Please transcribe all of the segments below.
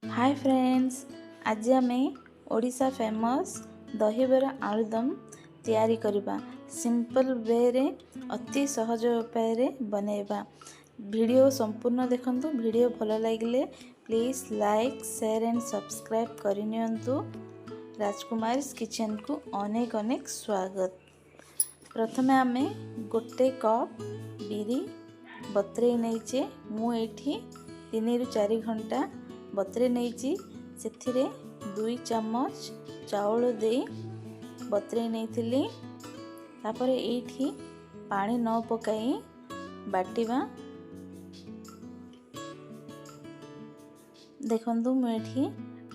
ହାଏ friends, ଆଜି ଆମେ Odisha famous ଦହିବରା ଆଳୁଦମ ତିଆରି କରିବା। ସିମ୍ପଲ୍ ୱେରେ, ଅତି ସହଜ ଉପାୟରେ ବନେଇବା। ଭିଡ଼ିଓ ସମ୍ପୂର୍ଣ୍ଣ ଦେଖନ୍ତୁ। ଭିଡ଼ିଓ ଭଲ ଲାଗିଲେ please like, share and subscribe କରିନିଅନ୍ତୁ। ରାଜକୁମାରୀସ୍ କିଚେନ୍କୁ ଅନେକ ଅନେକ ସ୍ୱାଗତ। ପ୍ରଥମେ ଆମେ ଗୋଟେ କପ୍ ବିରି ବତୁରେଇ ନେଇଛେ। ମୁଁ ଏଇଠି 3ରୁ 4 ଘଣ୍ଟା ବତୁରେଇ ନେଇଛି। ସେଥିରେ 2 ଚାମଚ ଚାଉଳ ଦେଇ ବତୁରେଇ ନେଇଥିଲି। ତାପରେ ଏଇଠି ପାଣି ନ ପକାଇ ବାଟିବା। ଦେଖନ୍ତୁ, ମୁଁ ଏଠି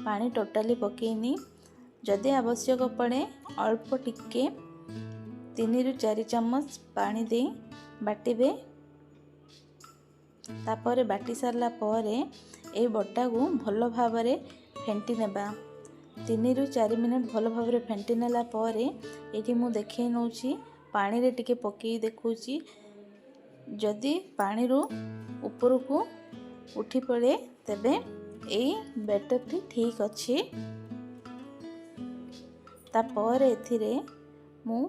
ପାଣି ଟୋଟାଲି ପକେଇନି। ଯଦି ଆବଶ୍ୟକ ପଡ଼େ, ଅଳ୍ପ ଟିକେ 3ରୁ 4 ଚାମଚ ପାଣି ଦେଇ ବାଟିବେ। ତାପରେ ବାଟି ସାରିଲା ପରେ ଏଇ ବଟାକୁ ଭଲ ଭାବରେ ଫେଣ୍ଟି ନେବା। 3ରୁ 4 ମିନିଟ୍ ଭଲ ଭାବରେ ଫେଣ୍ଟି ନେଲା ପରେ ଏଇଠି ମୁଁ ଦେଖେଇ ନେଉଛି, ପାଣିରେ ଟିକେ ପକେଇ ଦେଖାଉଛି। ଯଦି ପାଣିରୁ ଉପରକୁ ଉଠି ପଡ଼େ, ତେବେ ଏଇ ବ୍ୟାଟରଟି ଠିକ୍ ଅଛି। ତାପରେ ଏଥିରେ ମୁଁ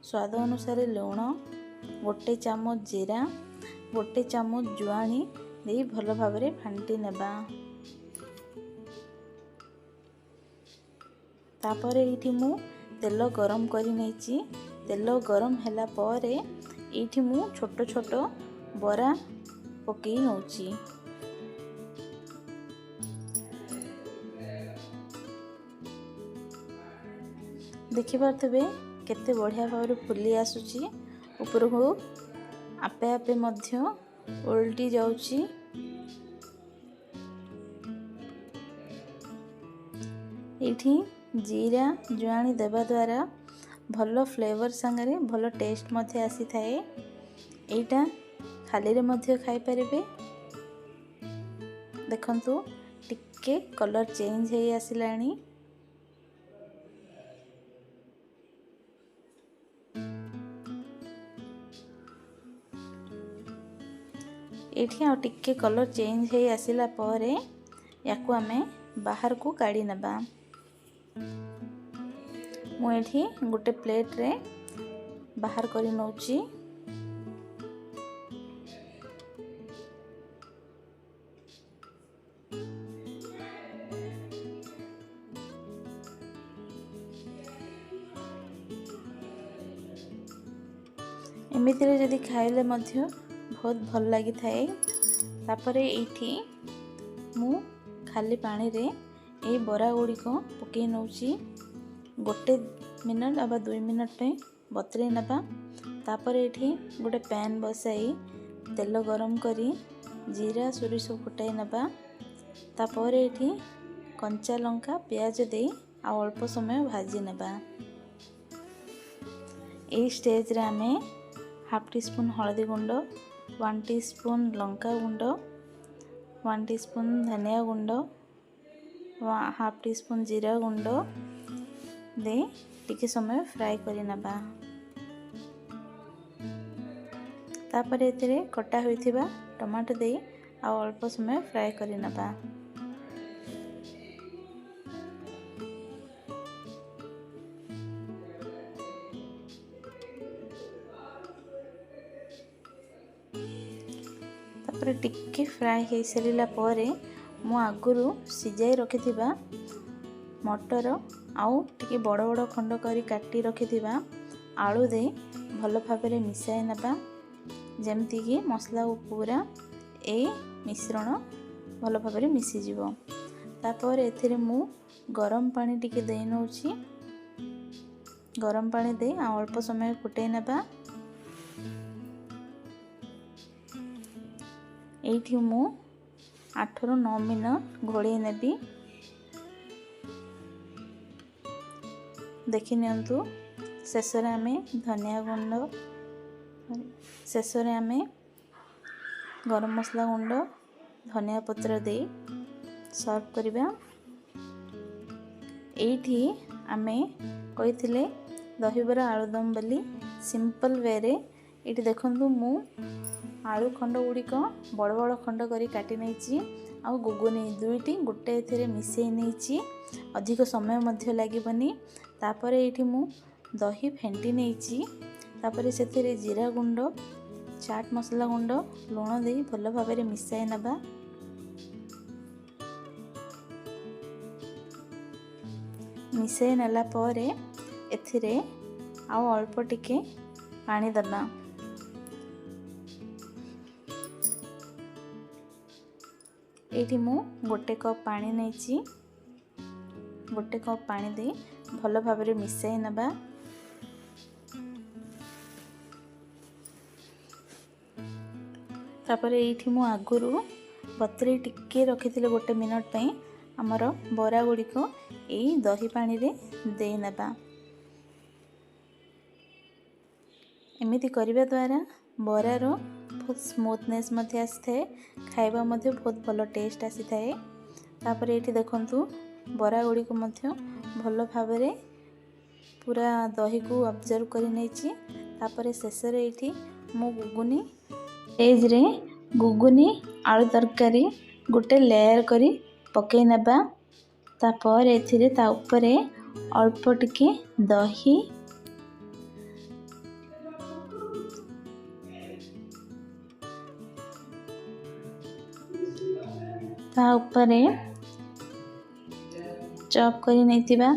ସ୍ୱାଦ ଅନୁସାରେ ଲୁଣ, 1 ଚାମଚ ଜିରା, 1 ଚାମଚ ଜୁଆଣି ଦେଇ ଭଲ ଭାବରେ ଫାଣ୍ଟି ନେବା। ତାପରେ ଏଇଠି ମୁଁ ତେଲ ଗରମ କରି ନେଇଛି। ତେଲ ଗରମ ହେଲା ପରେ ଏଇଠି ମୁଁ ଛୋଟ ଛୋଟ ବରା ପକେଇ ନେଉଛି। ଦେଖିପାରୁଥିବେ, କେତେ ବଢ଼ିଆ ଭାବରେ ଫୁଲି ଆସୁଛି ଉପରକୁ, ଆପେ ଆପେ ମଧ୍ୟ ଓଲଟି ଯାଉଛି। ଏଇଠି ଜିରା ଜୁଆଣି ଦେବା ଦ୍ୱାରା ଭଲ ଫ୍ଲେଭର୍ ସାଙ୍ଗରେ ଭଲ ଟେଷ୍ଟ ମଧ୍ୟ ଆସିଥାଏ। ଏଇଟା ଖାଲିରେ ମଧ୍ୟ ଖାଇପାରିବେ। ଦେଖନ୍ତୁ, ଟିକେ କଲର୍ ଚେଞ୍ଜ ହେଇ ଆସିଲାଣି। ଏଇଠି ଆଉ ଟିକେ କଲର୍ ଚେଞ୍ଜ ହେଇ ଆସିଲା ପରେ ୟାକୁ ଆମେ ବାହାରକୁ କାଢ଼ି ନେବା। ମୁଁ ଏଠି ଗୋଟେ ପ୍ଲେଟ୍ରେ ବାହାର କରି ନେଉଛି। ଏମିତିରେ ଯଦି ଖାଇଲେ ମଧ୍ୟ ବହୁତ ଭଲ ଲାଗିଥାଏ। ତାପରେ ଏଇଠି ମୁଁ ଖାଲି ପାଣିରେ ଏଇ ବରା ଗୁଡ଼ିକ ପକାଇ ନେଉଛି। 1 ମିନିଟ୍ ଅବା 2 ମିନିଟ୍ ପାଇଁ ବତୁରେଇ ନେବା। ତାପରେ ଏଇଠି ଗୋଟେ ପ୍ୟାନ୍ ବସାଇ ତେଲ ଗରମ କରି ଜିରା, ସୋରିଷ ଫୁଟାଇ ନେବା। ତାପରେ ଏଇଠି କଞ୍ଚା ଲଙ୍କା, ପିଆଜ ଦେଇ ଆଉ ଅଳ୍ପ ସମୟ ଭାଜି ନେବା। ଏଇ ଷ୍ଟେଜ୍ରେ ଆମେ ହାଫ୍ ଟି ସ୍ପୁନ୍ ହଳଦୀ ଗୁଣ୍ଡ, 1 ଟି ସ୍ପୁନ୍ ଲଙ୍କା ଗୁଣ୍ଡ, 1 ଟି ସ୍ପୁନ୍ ଧନିଆ ଗୁଣ୍ଡ, ହାଫ୍ ଟି ସ୍ପୁନ୍ ଜିରା ଗୁଣ୍ଡ ଦେଇ ଟିକେ ସମୟ ଫ୍ରାଏ କରିନେବା। ତାପରେ ଏଥିରେ କଟା ହୋଇଥିବା ଟମାଟୋ ଦେଇ ଆଉ ଅଳ୍ପ ସମୟ ଫ୍ରାଏ କରିନେବା। ତାପରେ ଟିକେ ଫ୍ରାଏ ହେଇସାରିଲା ପରେ ମୁଁ ଆଗରୁ ସିଝାଇ ରଖିଥିବା ମଟର ଆଉ ଟିକେ ବଡ଼ ବଡ଼ ଖଣ୍ଡ କରି କାଟି ରଖିଥିବା ଆଳୁ ଦେଇ ଭଲ ଭାବରେ ମିଶାଇ ନେବା, ଯେମିତିକି ମସଲା ପୁରା ଏଇ ମିଶ୍ରଣ ଭଲ ଭାବରେ ମିଶିଯିବ। ତାପରେ ଏଥିରେ ମୁଁ ଗରମ ପାଣି ଟିକେ ଦେଇ ନେଉଛି। ଗରମ ପାଣି ଦେଇ ଆଉ ଅଳ୍ପ ସମୟ ଫୁଟାଇ ନେବା। ଏଇଠି ମୁଁ 8ରୁ 9 ମିନିଟ୍ ଘୋଡ଼େଇ ନେବି। ଦେଖି ନିଅନ୍ତୁ, ଶେଷରେ ଆମେ ଧନିଆ ଗୁଣ୍ଡ, ଶେଷରେ ଆମେ ଗରମ ମସଲା ଗୁଣ୍ଡ, ଧନିଆ ପତ୍ର ଦେଇ ସର୍ଭ କରିବା। ଏଇଠି ଆମେ କହିଥିଲେ ଦହିବରା ଆଳୁଦମ ବୋଲି ସିମ୍ପଲ୍ ୱେରେ। ଏଇଠି ଦେଖନ୍ତୁ, ମୁଁ ଆଳୁ ଖଣ୍ଡ ଗୁଡ଼ିକ ବଡ଼ ବଡ଼ ଖଣ୍ଡ କରି କାଟି ନେଇଛି। ଆଉ ଗୁଗୁନି ଦୁଇଟି ଗୋଟେ ଏଥିରେ ମିଶାଇ ନେଇଛି। ଅଧିକ ସମୟ ମଧ୍ୟ ଲାଗିବନି। ତାପରେ ଏଇଠି ମୁଁ ଦହି ଫେଣ୍ଟି ନେଇଛି। ତାପରେ ସେଥିରେ ଜିରା ଗୁଣ୍ଡ, ଚାଟ୍ ମସଲା ଗୁଣ୍ଡ, ଲୁଣ ଦେଇ ଭଲ ଭାବରେ ମିଶାଇ ନେବା। ମିଶାଇ ନେଲା ପରେ ଏଥିରେ ଆଉ ଅଳ୍ପ ଟିକେ ପାଣି ଦେବା। ଏଇଠି ମୁଁ 1 କପ୍ ପାଣି ନେଇଛି। 1 କପ୍ ପାଣି ଦେଇ ଭଲ ଭାବରେ ମିଶାଇ ନେବା। ତାପରେ ଏଇଠି ମୁଁ ଆଗରୁ ବତୁରେଇ ଟିକେ ରଖିଥିଲି 1 ମିନିଟ୍ ପାଇଁ। ଆମର ବରା ଗୁଡ଼ିକ ଏଇ ଦହି ପାଣିରେ ଦେଇନେବା। ଏମିତି କରିବା ଦ୍ୱାରା ବରାର ବହୁତ ସ୍ମୁଥନେସ୍ ମଧ୍ୟ ଆସିଥାଏ, ଖାଇବା ମଧ୍ୟ ବହୁତ ଭଲ ଟେଷ୍ଟ ଆସିଥାଏ। ତାପରେ ଏଇଠି ଦେଖନ୍ତୁ ବରା ଗୁଡ଼ିକ ମଧ୍ୟ ଭଲ ଭାବରେ ପୁରା ଦହିକୁ ଅବଜର୍ଭ କରି ନେଇଛି। ତାପରେ ଶେଷରେ ଏଇଠି ମୁଁ ଗୁଗୁନି ଷ୍ଟେଜ୍ରେ ଗୁଗୁନି ଆଳୁ ତରକାରୀ ଗୋଟେ ଲେୟାର୍ କରି ପକାଇ ନେବା। ତାପରେ ଏଥିରେ ତା ଉପରେ ଅଳ୍ପ ଟିକେ ଦହି, ତା ଉପରେ ଚପ୍ କରି ନେଇଥିବା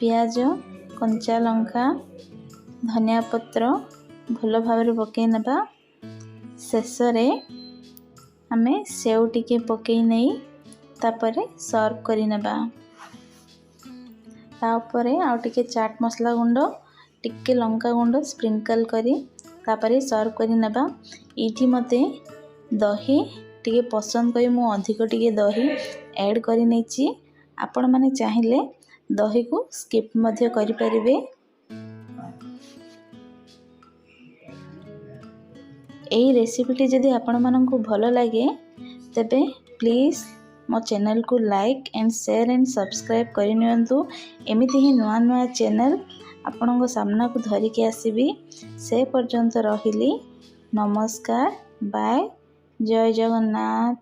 ପିଆଜ, କଞ୍ଚା ଲଙ୍କା, ଧନିଆ ପତ୍ର ଭଲ ଭାବରେ ପକାଇ ନେବା। ଶେଷରେ ଆମେ ସେଉ ଟିକେ ପକାଇ ନେଇ ତାପରେ ସର୍ଭ କରିନେବା। ତା ଉପରେ ଆଉ ଟିକେ ଚାଟ୍ ମସଲା ଗୁଣ୍ଡ, ଟିକେ ଲଙ୍କା ଗୁଣ୍ଡ ସ୍ପ୍ରିଙ୍କଲ୍ କରି ତାପରେ ସର୍ଭ କରିନେବା। ଏଇଠି ମୋତେ ଦହି ଟିକେ ପସନ୍ଦ କରି ମୁଁ ଅଧିକ ଟିକେ ଦହି ଆଡ଼୍ କରିନେଇଛି। ଆପଣମାନେ ଚାହିଁଲେ ଦହିକୁ ସ୍କିପ୍ ମଧ୍ୟ କରିପାରିବେ। ଏହି ରେସିପିଟି ଯଦି ଆପଣମାନଙ୍କୁ ଭଲ ଲାଗେ ତେବେ ପ୍ଲିଜ୍ ମୋ ଚ୍ୟାନେଲକୁ like and share and subscribe କରିନିଅନ୍ତୁ। ଏମିତି ହିଁ ନୂଆ ନୂଆ ଚ୍ୟାନେଲ ଆପଣଙ୍କ ସାମ୍ନାକୁ ଧରିକି ଆସିବି। ସେ ପର୍ଯ୍ୟନ୍ତ ରହିଲି, ନମସ୍କାର, ବାଏ, ଜୟ ଜଗନ୍ନାଥ।